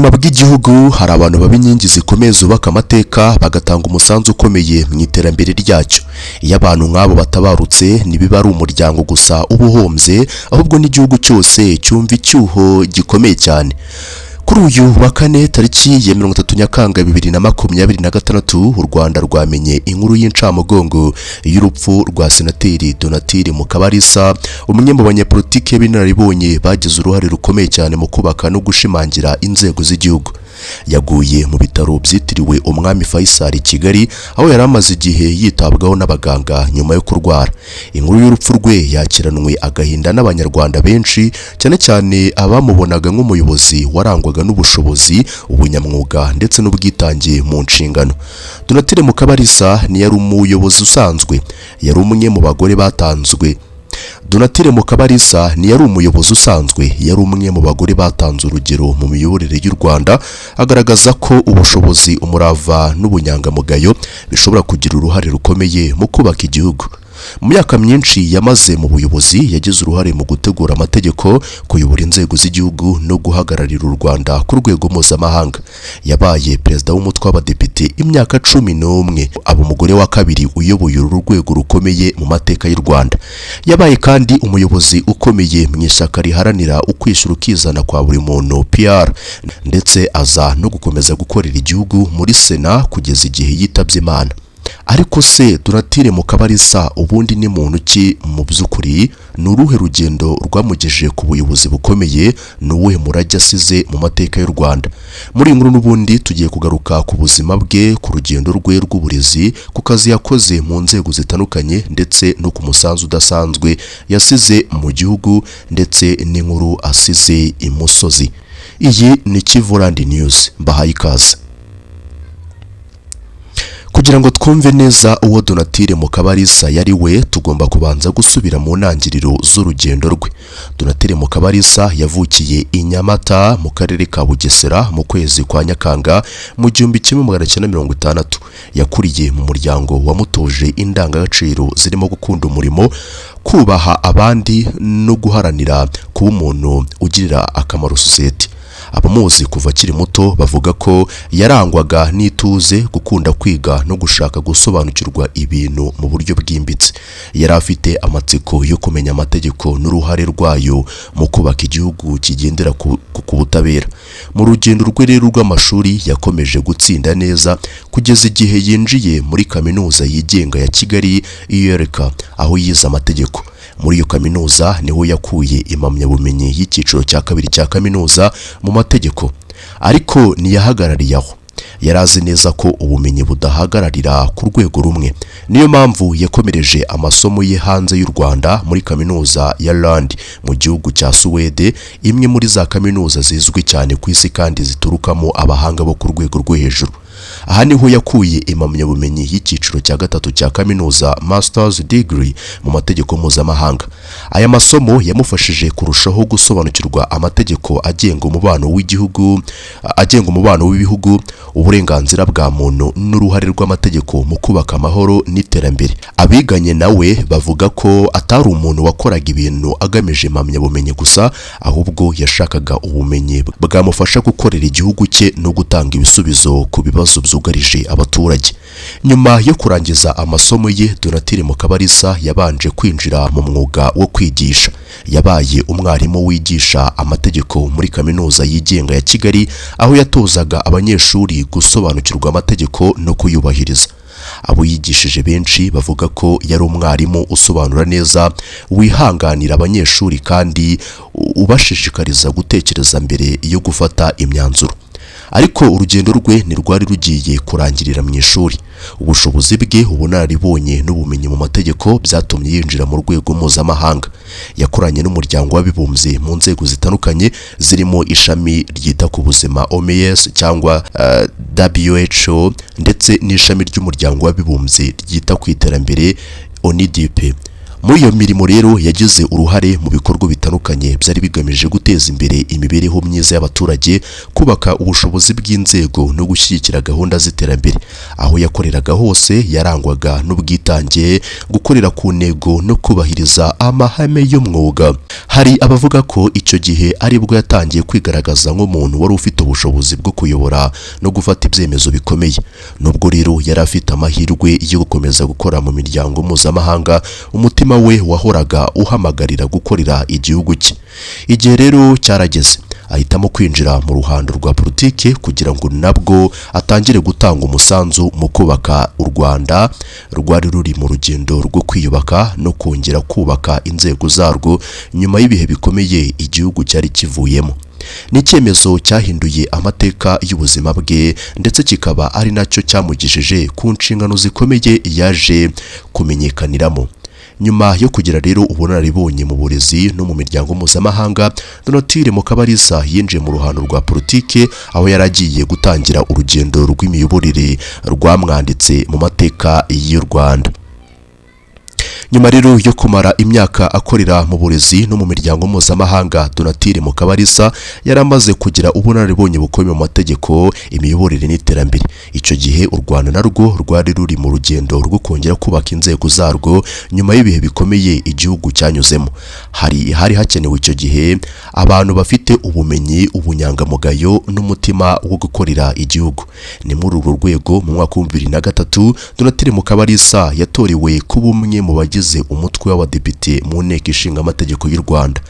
Buzima bw'igihugu hari abantu baba inkingi zikomeye zubaka amateka, bagatanga umusanzu ukomeye mu iterambere ryacyo. Iyo abantu nk'abo batabarutse, ntibiba ari umuryango gusa uba uhombye, ahubwo n'igihugu cyose cyumva icyuho gikomeye cyane. Kuri uyu wa kane, tariki ya 30 Nyakanga 2026, u Rwanda rwamenye inkuru y'incamugongo y'urupfu rwa Senateri Donatille Mukabarisa, umwe mu banyepolitike b'inararibonye bagize uruhare rukomeye cyane mu kubaka no gushimangira inzego z'igihugu. Yaguye mu bitaro byitiriwe Umwami Faisal i Kigali, aho yari amaze igihe yitabwaho n'abaganga nyuma yo kurwara. Inkuru y'urupfu rwe yakiranwe agahinda n'Abanyarwanda benshi, cyane cyane abamubonaga nk'umuyobozi warangwaga n'ubushobozi, ubunyamwuga ndetse n'ubwitange mu nshingano. Donatille Mukabarisa ntiyari umuyobozi usanzwe, yari umwe mu bagore batanzwe. Donatille Mukabarisa ntiyari umuyobozi usanzwe, yari umwe mu bagore batanze urugero mu miyoborere y'u Rwanda, agaragaza ko ubushobozi, umurava n'ubunyangamugayo bishobora kugira uruhare rukomeye mu kubaka igihugu. Mu myaka myinshi yamaze mu buyobozi, yagize uruhare mu gutegura amategeko, kuyobora inzego z'igihugu no guhagararira u Rwanda ku rwego mpuzamahanga. Yabaye perezida w'umutwe w'abadepite imyaka 11, aba umugore wa kabiri uyoboye uru rwego rukomeye mu mateka y'u Rwanda. Yabaye kandi umuyobozi ukomeye mu ishyaka riharanira ukwishyira ukizana kwa buri muntu, PR, ndetse aza no gukomeza gukorera igihugu muri Sena kugeza igihe yitabye Imana. Ariko se Donatille Mukabarisa ubundi ni muntu ki mu by'ukuri? Ni uruhe rugendo rwamugejeje ku buyobozi bukomeye? Ni uwuhe murage asize mu mateka y'u Rwanda? Muri iyi nkuru n'ubundi tugiye kugaruka ku buzima bwe, ku rugendo rwe rw'uburezi, ku kazi yakoze mu nzego zitandukanye, ndetse no ku musanzu udasanzwe yasize mu gihugu, ndetse n'inkuru asize imusozi. Iyi ni Kivu News, mbahaye ikaze. Kugira ngo twumve neza uwo Donatille Mukabarisa yari we, tugomba kubanza gusubira mu ntangiriro z'urugendo rwe. Donatille Mukabarisa yavukiye i Nyamata mu karere ka Bugesera mu kwezi kwa Nyakanga mu 1960. Yakuriye mu muryango wamutoje indangagaciro zirimo gukunda umurimo, kubaha abandi no guharanira kuba umuntu ugirira akamaro sosiyete. Abamuzi kuva akiri muto bavuga ko yarangwaga n'ituze, gukunda kwiga no gushaka gusobanukirwa ibintu mu buryo bwimbitse. Yari afite amatsiko yo kumenya amategeko n'uruhare rwayo mu kubaka igihugu kigendera ku butabera. Mu rugendo rwe rero rw'amashuri, yakomeje gutsinda neza kugeza igihe yinjiye muri Kaminuza yigenga ya Kigali, ULK, aho yize amategeko. Muri iyo kaminuza niho yakuye impamyabumenyi y'icyiciro cya kabiri cya kaminuza mu mategeko. Ariko ntiyahagarariye aho. Yari azi neza ko ubumenyi budahagararira ku rwego rumwe. Niyo mpamvu yakomereje amasomo ye hanze y'u Rwanda, muri Kaminuza ya Lund mu gihugu cya Suwede, imwe muri za kaminuza zizwi cyane ku isi kandi ziturukamo abahanga bo ku rwego rwo hejuru. Aha niho yakuye impamyabumenyi y'icyiciro cya gatatu cya kaminuza, Masters Degree, mu mategeko mpuzamahanga. Aya masomo yamufashije kurushaho gusobanukirwa amategeko agenga umubano w'igihugu, agenga umubano w'ibihugu, uburenganzira bwa muntu n'uruhare rw'amategeko mu kubaka amahoro n'iterambere. Abiganye nawe bavuga ko atari umuntu wakoraga ibintu agamije impamyabumenyi gusa, ahubwo yashakaga ubumenyi bwamufasha gukorera igihugu cye no gutanga ibisubizo ku bibazo byugarije abaturage. Nyuma yo kurangiza amasomo ye, Donatille Mukabarisa yabanje kwinjira mu mwuga wo kwigisha. Yabaye umwarimu wigisha amategeko muri Kaminuza yigenga ya Kigali, aho yatozaga abanyeshuri gusobanukirwa amategeko no kuyubahiriza. Abo yigishije benshi bavuga ko yari umwarimu usobanura neza, wihanganira abanyeshuri kandi ubashishikariza gutekereza mbere yo gufata imyanzuro. Ariko urugendo rwe ntirwari rugiye kurangirira mu ishuri. Ubushobozi bwe, ubunararibonye n'ubumenyi mu mategeko byatumye yinjira mu rwego mpuzamahanga. Yakoranye n'Umuryango w'Abibumbye mu nzego zitandukanye, zirimo ishami ryita ku buzima, OMS cyangwa WHO, ndetse n'ishami ry'Umuryango w'Abibumbye ryita ku iterambere, UNDP. Muri iyo mirimo rero yagize uruhare mu bikorwa bitandukanye byari bigamije guteza imbere imibereho myiza y'abaturage, kubaka ubushobozi bw'inzego no gushyigikira gahunda z'iterambere. Aho yakoreraga hose yarangwaga n'ubwitange, gukorera ku ntego no kubahiriza amahame y'umwuga. Hari abavuga ko icyo gihe aribwo yatangiye kwigaragaza nk'umuntu wari ufite ubushobozi bwo kuyobora no gufata ibyemezo bikomeye. Nubwo rero yari afite amahirwe yo gukomeza gukora mu miryango mpuzamahanga, umutima we wahoraga uhamagarira gukorera igihugu cye. Igihe rero cyarageze ahitamo kwinjira mu ruhando rwa politike kugira ngo nabwo atangire gutanga umusanzu mu kubaka u Rwanda rwari ruri mu rugendo rwo kwiyubaka no kongera kubaka inzego zarwo nyuma y'ibihe bikomeye igihugu cyari kivuyemo. Ni icyemezo cyahinduye amateka y'ubuzima bwe, ndetse kikaba ari nacyo cyamugejeje ku nshingano zikomeye yaje kumenyekaniramo. Nyuma yo kugira rero ubunararibonye mu burezi no mu miryango mpuzamahanga, Donatille Mukabalisa yinjiye mu ruhando rwa politike, aho yari agiye gutangira urugendo rw'imiyoborere rwamwanditse mu mateka y'u Rwanda. Nyuma rero yo kumara imyaka akorera mu burezi no mu miryango mpuzamahanga, Donatille Mukabalisa yari amaze kugira ubunararibonye bukomeye mu mategeko, imiyoborere n'iterambere. Icyo gihe u Rwanda narwo rwari ruri mu rugendo rwo kongera kubaka inzego zarwo nyuma y'ibihe bikomeye igihugu cyanyuzemo. Hari hakenewe icyo gihe abantu bafite ubumenyi, ubunyangamugayo n'umutima wo gukorera igihugu. Ni muri urwo rwego mu mwaka wa 2003 Donatille Mukabalisa yatorewe kuba umwe mu bagize umutwe w'abadepite mu nteko ishinga amategeko y'u Rwanda.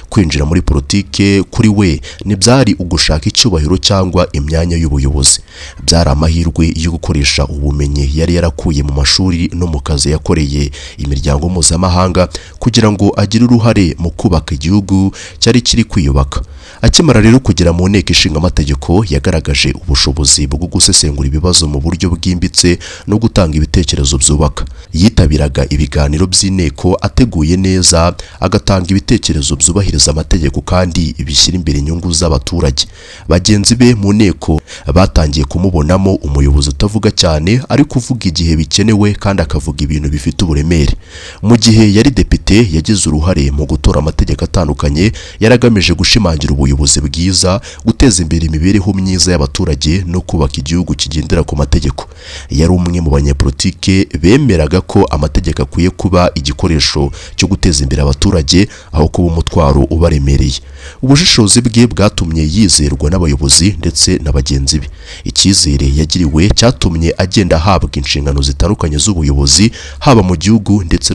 Kwinjira muri politike kuri we ntibyari ugushaka icyubahiro cyangwa imyanya y'ubuyobozi, byari amahirwe yo gukoresha ubumenyi yari yarakuye mu mashuri no mu kazi yakoreye imiryango mpuzamahanga kugira ngo agire uruhare mu kubaka igihugu cyari kiri kwiyubaka. Akimara rero kugera mu nteko ishinga amategeko, yagaragaje ubushobozi bwo gusesengura ibibazo mu buryo bwimbitse no gutanga ibitekerezo byubaka. Yitabiraga ibiganiro by'inteko ateguye neza, agatanga ibitekerezo byubahiriza amategeko kandi bishyira imbere inyungu z'abaturage. Bagenzi be mu nteko batangiye kumubonamo umuyobozi utavuga cyane, ariko uvuga igihe bikenewe kandi akavuga ibintu bifite uburemere. Mu gihe yari depite, yagize uruhare mu gutora amategeko atandukanye yaragamije gushimangira ubuyobozi bwiza, guteza imbere imibereho myiza y'abaturage no kubaka igihugu kigendera ku mategeko. Yari umwe mu banyepolitike bemeraga ko amategeko akwiye kuba igikoresho cyo guteza imbere abaturage aho kuba umutwaro ubaremereye. Ubushishozi bwe bwatumye yizerwa n'abayobozi ndetse na bagenzi be. Icyizere yagiriwe cyatumye agenda ahabwa inshingano zitandukanye z'ubuyobozi, haba mu gihugu ndetse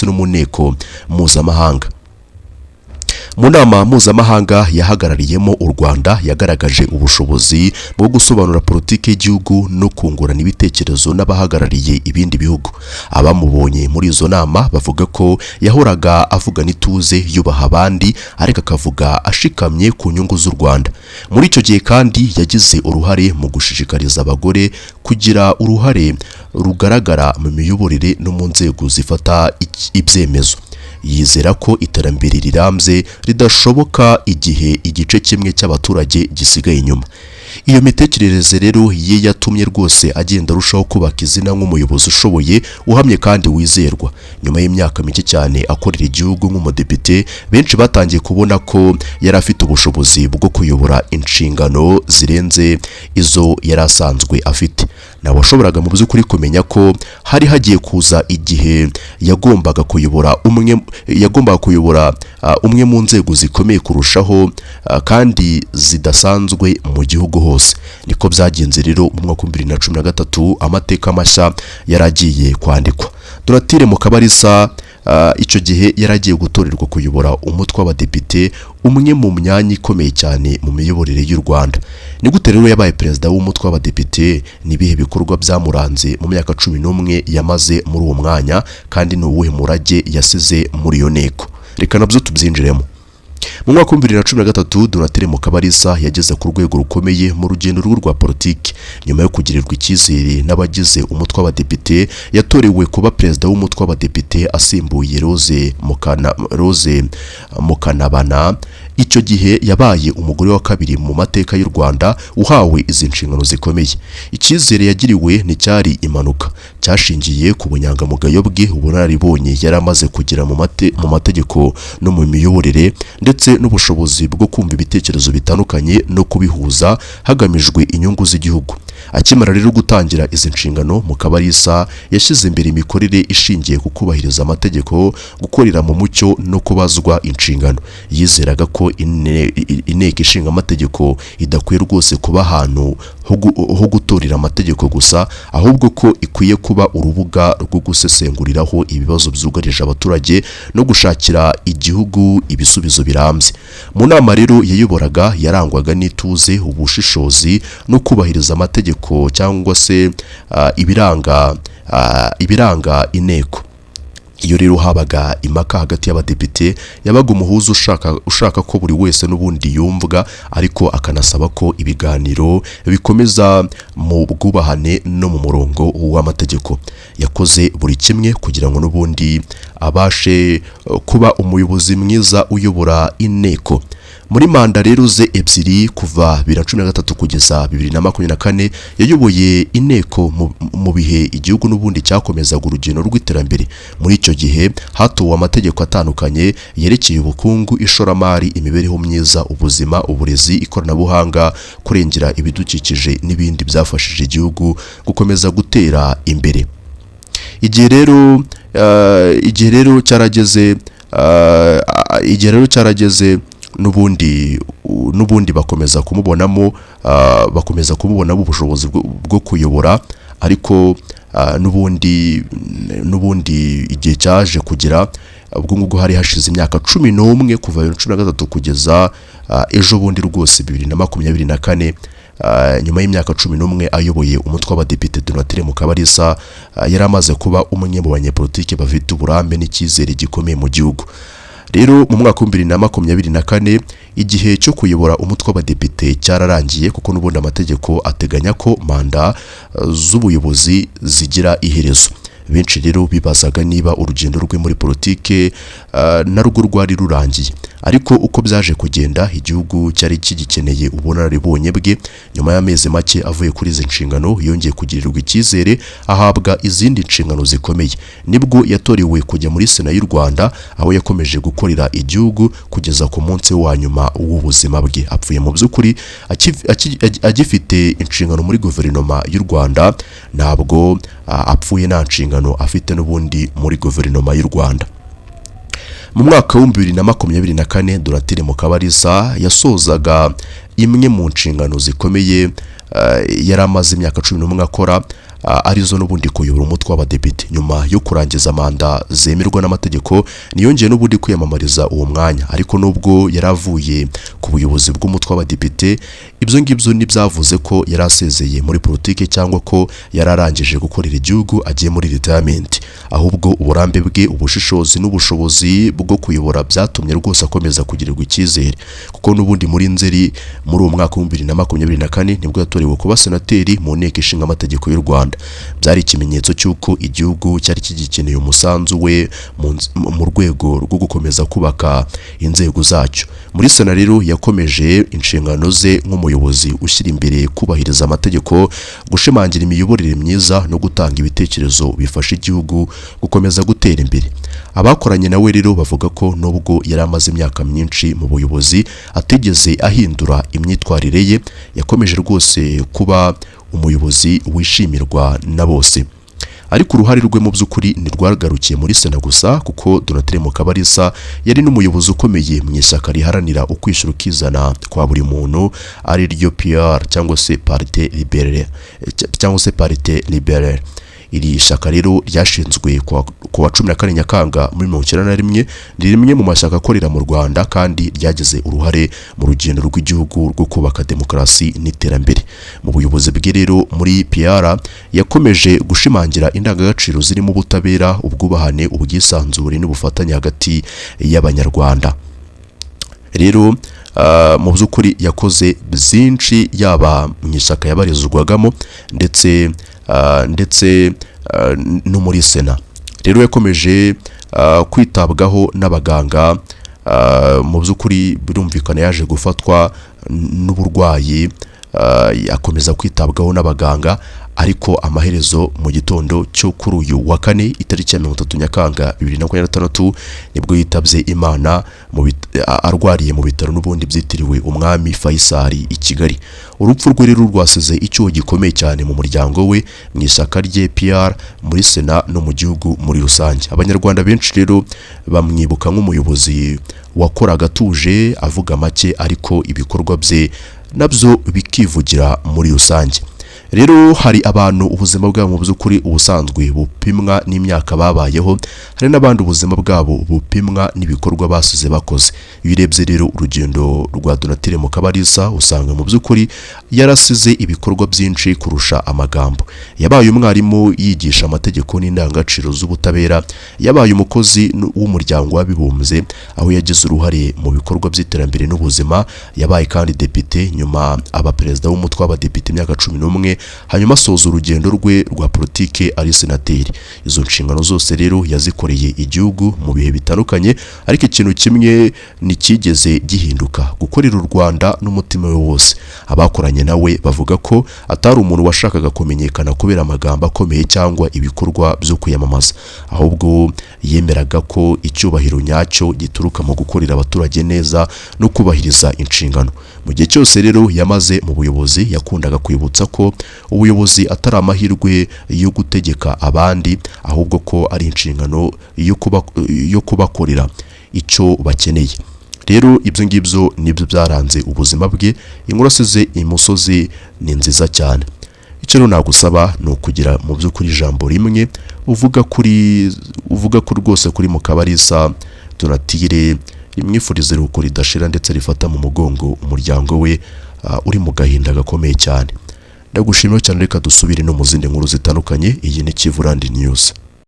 no mu nteko mpuzamahanga. Mu nama mpuzamahanga yahagarariyemo u Rwanda, yagaragaje ubushobozi bwo gusobanura politiki y'igihugu no kungurana ibitekerezo n'abahagarariye ibindi bihugu. Abamubonye muri izo nama bavuga ko yahoraga avugana ituze, yubaha abandi, ariko akavuga ashikamye ku nyungu z'u Rwanda. Muri icyo gihe kandi yagize uruhare mu gushishikariza abagore kugira uruhare rugaragara mu miyoborere no mu nzego zifata ibyemezo. Yizera ko iterambere rirambye ridashoboka igihe igice kimwe cy'abaturage gisigaye inyuma. Iyo mitekerereze rero ye yatumye rwose agenda arushaho kubaka izina nk'umuyobozi ushoboye, uhamye kandi wizerwa. Nyuma y'imyaka mike cyane akorera igihugu nk'umudepite, benshi batangiye kubona ko yari afite ubushobozi bwo kuyobora inshingano zirenze izo yari asanzwe afite. Ntawashoboraga mu by'ukuri kumenya ko hari hagiye kuza igihe yagombaga kuyobora umwe mu nzego zikomeye kurushaho kandi zidasanzwe mu gihugu hose. Niko byagenze rero mu mwaka wa 2013 amateka mashya yaragiye kwandikwa. Donatille Mukabalisa icyo gihe yaragiye gutorerwa kuyobora umutwe w'abadepite, umwe mu myanya ikomeye cyane mu miyoborere y'u Rwanda. Ni gute rero yabaye perezida w'umutwe w'abadepite? Ni ibihe bikorwa byamuranze mu myaka 11 yamaze muri uwo mwanya, kandi ni uwuhe murage yasize muri iyo nteko? Reka nabyo tubyinjiremo. Mu mwaka wa 2013 Donatille Mukabalisa yageze ku rwego rukomeye mu rugendo rwe rwa politiki. Nyuma yo kugirirwa icyizere n'abagize umutwe w'abadepite, yatorewe kuba perezida w'umutwe w'abadepite asimbuye Rose Mukanabana. Icyo gihe yabaye umugore wa kabiri mu mateka y'u Rwanda uhawe izi nshingano zikomeye. Icyizere yagiriwe nticyari impanuka, cyashingiye ku bunyangamugayo bwe, ubunararibonye yari amaze kugira mu mategeko no mu miyoborere, ndetse n'ubushobozi bwo kumva ibitekerezo bitandukanye no kubihuza hagamijwe inyungu z'igihugu. Akimara rero gutangira izi nshingano, Mukabalisa yashyize imbere imikorere ishingiye ku kubahiriza amategeko, gukorera mu mucyo no kubazwa inshingano. Yizeraga ko inteko ishinga amategeko idakwiye rwose kuba ahantu ho gutorera amategeko gusa, ahubwo ko ikwiye kuba urubuga rwo gusesenguriraho ibibazo byugarije abaturage no gushakira igihugu ibisubizo birambye. Mu nama rero yayoboraga yarangwaga n'ituze, ubushishozi no kubahiriza amategeko cyangwa se ibiranga inteko. Iyo rero habaga impaka hagati y'abadepite, yabaga umuhuza ushaka ko buri wese n'ubundi yumvwa, ariko akanasaba ko ibiganiro bikomeza mu bwubahane no mu murongo w'amategeko. Yakoze buri kimwe kugira ngo n'ubundi abashe kuba umuyobozi mwiza uyobora inteko. Muri manda rero ze ebyiri, kuva 2013 kugeza 2024, yayoboye inteko mu bihe igihugu n'ubundi cyakomezaga urugendo rw'iterambere. Muri icyo gihe hatowe amategeko atandukanye yerekeye ubukungu, ishoramari, imibereho myiza, ubuzima, uburezi, ikoranabuhanga, kurengera ibidukikije n'ibindi byafashije igihugu gukomeza gutera imbere. Igihe rero igihe rero cyarageze igihe rero cyarageze n'ubundi bakomeza kumubonamo ubushobozi bwo kuyobora. Ariko n'ubundi igihe cyaje kugera, ubwo ngubwo hari hashize imyaka 11, kuva 2013 kugeza ejo bundi rwose 2024. Nyuma y'imyaka 11 ayoboye umutwe w'abadepite, Donatille Mukabalisa yari amaze kuba umwe mu banyepolitike bafite uburambe n'icyizere gikomeye mu gihugu. Rero mu mwaka wa 2024, igihe cyo kuyobora umutwe w'abadepite cyararangiye, kuko n'ubundi amategeko ateganya ko manda z'ubuyobozi zigira iherezo. Benshi rero bibazaga niba urugendo rwe muri politike narwo rwari rurangiye. Ariko uko byaje kugenda, igihugu cyari kigikeneye ubunararibonye bwe. Nyuma y'amezi make avuye kuri izi nshingano, yongeye kugirirwa icyizere, ahabwa izindi nshingano zikomeye. Nibwo yatorewe kujya muri Sena y'u Rwanda, aho yakomeje gukorera igihugu kugeza ku munsi wa nyuma w'ubuzima bwe. Apfuye mu by'ukuri agifite inshingano muri guverinoma y'u Rwanda. Ntabwo apfuye nta nshingano afite n'ubundi muri guverinoma y'u Rwanda. Mu mwaka wa 2024, Donatille Mukabalisa yasozaga imwe mu nshingano zikomeye yari amaze imyaka 11 akora, arizo n'ubundi kuyobora umutwe w'abadepite. Nyuma yo kurangiza manda zemerwa n'amategeko, ntiyongeye n'ubundi kwiyamamariza uwo mwanya. Ariko nubwo yari avuye ku buyobozi bw'umutwe w'abadepite, ibyo ngibyo ntibyavuze ko yari asezeye muri politiki cyangwa ko yari arangije gukorera igihugu, agiye muri retirement. Ahubwo uburambe bwe, ubushishozi n'ubushobozi bwo kuyobora byatumye rwose akomeza kugirirwa icyizere, kuko n'ubundi muri Nzeri muri uwo mwaka wa 2024 nibwo yatorewe kuba senateri mu nteko ishinga amategeko y'u Rwanda. Byari ikimenyetso cy'uko igihugu cyari kigikeneye umusanzu we mu rwego rwo gukomeza kubaka inzego zacyo. Muri Sena rero yakomeje inshingano ze nk'umuyobozi ushyira imbere kubahiriza amategeko, gushimangira imiyoborere myiza no gutanga ibitekerezo bifasha igihugu gukomeza gutera imbere. Abakoranye nawe rero bavuga ko nubwo yari amaze imyaka myinshi mu buyobozi, atigeze ahindura imyitwarire ye. Yakomeje rwose kuba umuyobozi wishimirwa na bose. Ariko uruhare rwe mu by'ukuri ntirwagarukiye muri Sena gusa, kuko Donatille Mukabalisa yari n'umuyobozi ukomeye mu ishyaka riharanira ukwishyira ukizana kwa buri muntu, ari ryo PR cyangwa se Parti Libérale cyangwa se Parti Libérale. Iri shyaka rero ryashinzwe ku wa 14 Nyakanga muri 91. Ni rimwe mu mashyaka akorera mu Rwanda kandi ryagize uruhare mu rugendo rw'igihugu rwo kubaka demokarasi n'iterambere. Mu buyobozi bwe rero muri PR, yakomeje gushimangira indangagaciro zirimo ubutabera, ubwubahane, ubwisanzure n'ubufatanye hagati y'Abanyarwanda. Rero mu by'ukuri yakoze byinshi, yaba mu ishyaka yabarizwagamo ndetse no muri Sena. Rero yakomeje kwitabwaho n'abaganga. Mu by'ukuri birumvikana yaje gufatwa n'uburwayi, akomeza kwitabwaho n'abaganga, ariko amaherezo mu gitondo cyo kuri uyu wa kane, itariki ya 30 Nyakanga 2026, nibwo yitabye Imana arwariye mu bitaro n'ubundi byitiriwe Umwami Faisal i Kigali. Urupfu rwe rero rwasize icyuho gikomeye cyane mu muryango we, mu ishyaka rye PR, muri Sena no mu gihugu muri rusange. Abanyarwanda benshi rero bamwibuka nk'umuyobozi wakoraga atuje, avuga make, ariko ibikorwa bye nabyo bikivugira muri rusange. Rero hari abantu ubuzima bwabo mu by'ukuri ubusanzwe bupimwa n'imyaka babayeho, hari n'abandi ubuzima bwabo bupimwa n'ibikorwa basize bakoze. Iyo urebye rero urugendo rwa Donatille Mukabalisa, usanga mu by'ukuri yarasize ibikorwa byinshi kurusha amagambo. Yabaye umwarimu yigisha amategeko n'indangagaciro z'ubutabera, yabaye umukozi w'Umuryango w'Abibumbye aho yagize uruhare mu bikorwa by'iterambere n'ubuzima, yabaye kandi depite, nyuma aba perezida w'umutwe w'abadepite imyaka 11, hanyuma asoza urugendo rwe rwa politike ari senateri. Izo nshingano zose rero yazikoreye igihugu mu bihe bitandukanye, ariko ikintu kimwe ntikigeze gihinduka: gukorera u Rwanda n'umutima we wose. Abakoranye nawe bavuga ko atari umuntu washakaga kumenyekana kubera amagambo akomeye cyangwa ibikorwa byo kwiyamamaza, ahubwo yemeraga ko icyubahiro nyacyo gituruka mu gukorera abaturage neza no kubahiriza inshingano. Mu gihe cyose rero yamaze mu buyobozi, yakundaga kwibutsa ko ubuyobozi atari amahirwe yo gutegeka abandi, ahubwo ko ari inshingano yo kubakorera icyo bakeneye. Rero ibyo ngibyo nibyo byaranze ubuzima bwe. Inkuru asize imusozi ni nziza cyane. Icyo rero nagusaba ni ukugira mu by'ukuri ijambo rimwe uvuga ko rwose kuri Mukabalisa Donatille, rimwifuriza iruhuko ridashira ndetse rifata mu mugongo umuryango we uri mu gahinda gakomeye cyane. Ndagushimira cyane, reka dusubire no mu zindi nkuru zitandukanye. Iyi ni Kivu Randi News.